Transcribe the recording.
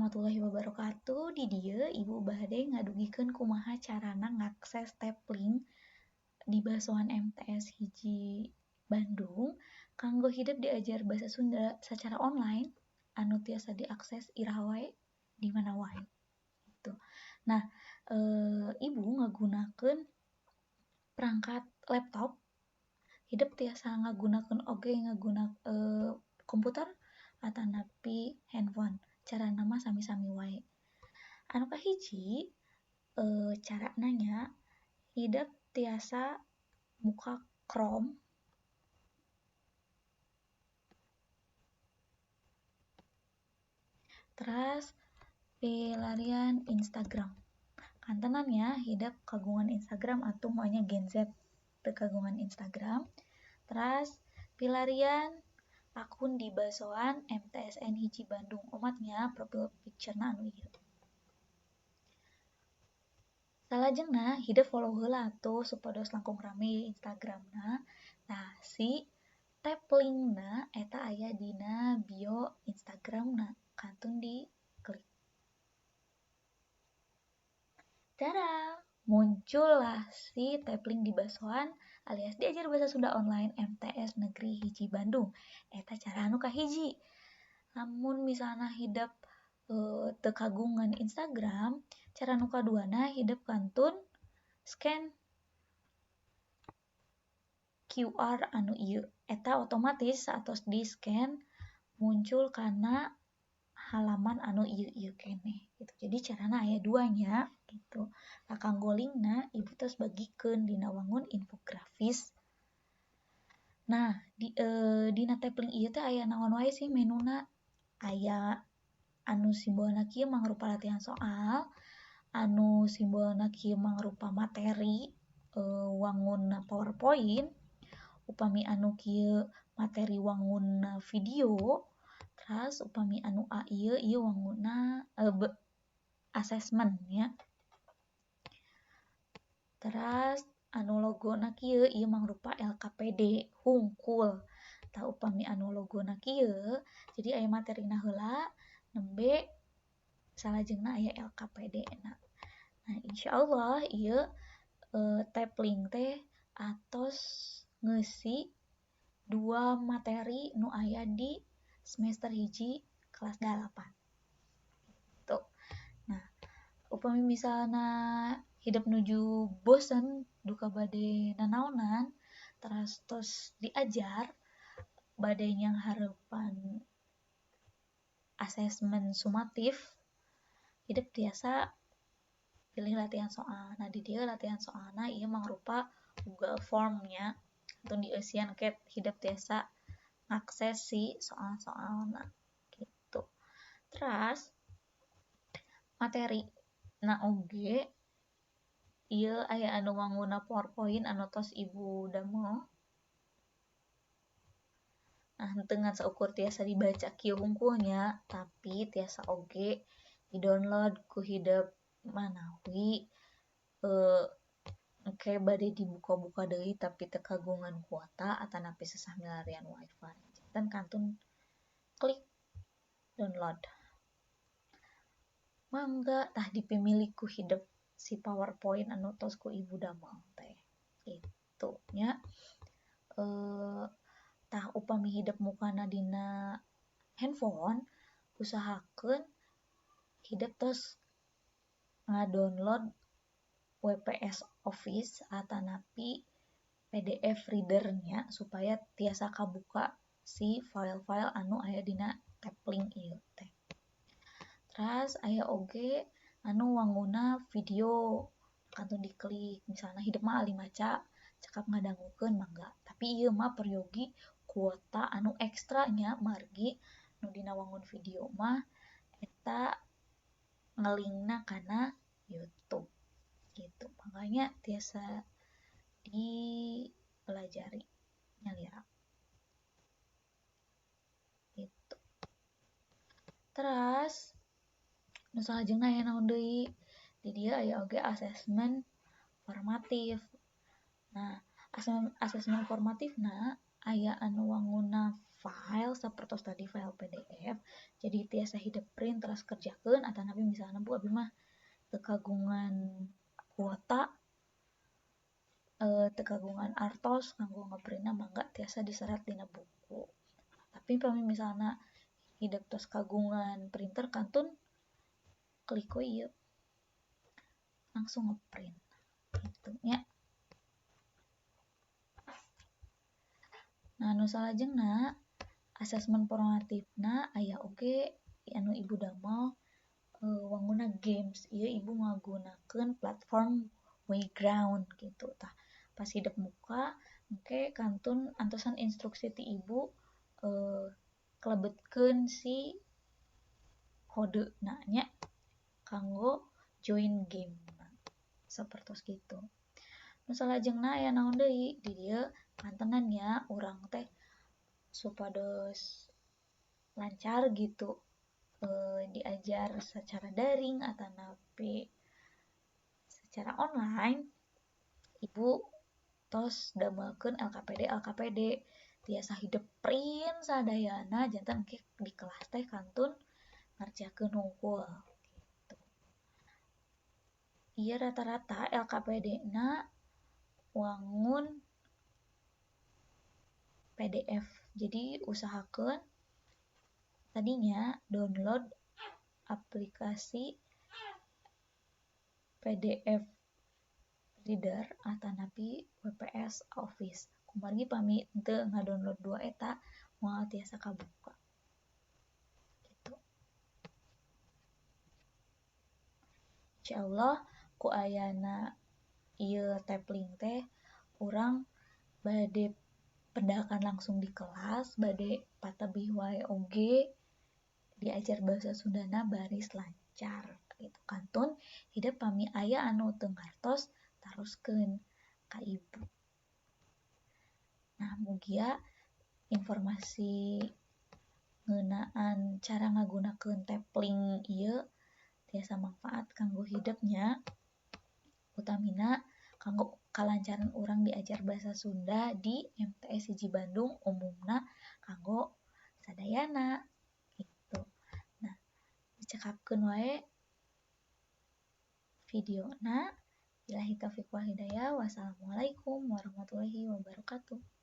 warahmatullahi wabarakatuh. Di dieu Ibu bade ngadugikeun kumaha carana ngakses Taplink di Basoan MTS hiji Bandung kanggo hidep diajar bahasa Sunda secara online anu tiasa diakses iraha wae di mana wae gitu. Nah, Ibu ngagunakeun perangkat laptop, hidep tiasa ngagunakeun oge komputer atanapi handphone. Carana mah sami-sami wae. Anu kahiji carana nya hidep tiasa muka Chrome teras pilarian Instagram. Kantenan nya hidep kagungan Instagram atau maunya Gen Z teu kagungan Instagram. Teras pilarian akun di Basoan MTSN hiji Bandung, omatnya profil picture-na anu ieu. Salajengna hidep follow heula atuh supados langkung rame Instagramna. Nah, si taplinkna eta aya dina bio Instagramna, kantun diklik. Tada, muncullah si taplink di Basoan alias diajar bahasa Sunda online MTS Negeri hiji Bandung. Eta cara anu kahiji. Lamun misalna hidep teu kagungan Instagram, cara nu kaduana hidep kantun scan QR anu ieu. Eta otomatis saatos di-scan muncul kana halaman anu ieu-ieu keneh gitu. Jadi carana aya dua nya gitu. Nah, kanggo linkna Ibu tos bagikeun dina wangun infografis. Nah, dina taplink ieu teh aya naon wae sih menuna? Aya anu simbolna kieu mangrupa latihan soal, anu simbolna kieu mangrupa materi wangunna PowerPoint, upami anu kieu materi wangunna video, teras upami anu A ieu ieu wangunna asesmen nya. Teras anu logona kieu ieu mangrupa LKPD hungkul. Tah upami anu logona kieu jadi aya materina heula nembe salajengna aya LKPD na. Nah, insyaallah ieu taplink teh atos ngeusi dua materi nu aya di semester hiji kelas 8. Gitu. Nah, upami misalna hidep nuju bosen duka bade nanaonan teras tos diajar bade nyanghareupan asesmen sumatif, hidep tiasa pilih latihan soal. Nah, di dieu latihan soalna ieu mangrupa Google Form-nya atau dieusian ke hidep tiasa ngakses si soal-soalna gitu. Teras materi na oge ieu aya anu wangunna PowerPoint anu tos Ibu damel. Nah, henteu ngan saukur tiasa dibaca kieu hungkulnya, tapi tiasa oge di-download ku hidep manawi engke bade dibuka-buka deui tapi teu kagungan kuota atanapi sesah milarian wifi. Janten kantun klik download. Mangga tah dipimilih ku hidep si PowerPoint anu tos ku Ibu damel teh. Gitu nya. Tah upami hidep mukana dina handphone, usahakeun hidep tos ngadownload WPS Office atanapi PDF readernya supaya tiasa kabuka si file-file anu aya dina taplink ieu teh. Teras aya oge anu wangunna video kantun diklik, misalna hidep mah ahli maca cekap ngadangukeun mangga, tapi ieu mah peryogi kuota anu ekstra nya margi nu dina wangun video mah eta ngelinkna kana YouTube gitu. Makanya tiasa dipelajari nyalira gitu. Teras nu salajengna aya naon deui? Di dieu aya oge asesmen formatif. Nah, asesmen formatifna aya anu wangunna file sapertos tadi file PDF, jadi tiasa hidep print terus kerjakeun. Atanapi misalna Bu abi mah teu kagungan kuota, teu kagungan artos kanggo ngeprintna, mangga tiasa diserat dina buku. Tapi pami misalna hidep tos kagungan printer, kantun klik we ieu langsung ngeprint gitu nya. Nah, nu salajengna asesmen formatifna aya oge anu ibu damel wanguna games. Ieu ibu ngagunakeun platform Wayground gitu. Tah, pas hidep muka engke kantun antosan instruksi ti ibu, kelebetkeun si kode nya kanggo join game sapertos kitu. Nu salajengna aya naon deui di dieu pantenan nya urang teh supados lancar gitu, diajar secara daring atanapi secara online, ibu tos damelkeun LKPD LKPD tiasa hidep print sadayana, janten engke di kelas teh kantun ngarjakeun hungkul gitu. Ieu rata-rata LKPD na wangun PDF. Jadi usahakeun tadinya download aplikasi PDF Reader atanapi WPS Office. Kumargi pami teu ngadownload dua eta moal tiasa kabuka. Gitu. Insyaallah ku ayana ieu Taplink teh urang bade pendakan langsung di kelas, bade patebih wae oge diajar bahasa Sundana baris lancar gitu. Kantun hidep pami aya anu teu ngartos taroskeun ka ibu. Nah, mugia informasi ngeunaan cara ngagunakeun Taplink ieu tiasa manfaat kanggo hidepnya, utamina kanggo kalancaran urang diajar bahasa Sunda di MTS 1 Bandung umumna kanggo sadayana gitu. Nah, dicekapkeun wae videona. Billahi taufiq wal hidayah. Wassalamualaikum warahmatullahi wabarakatuh.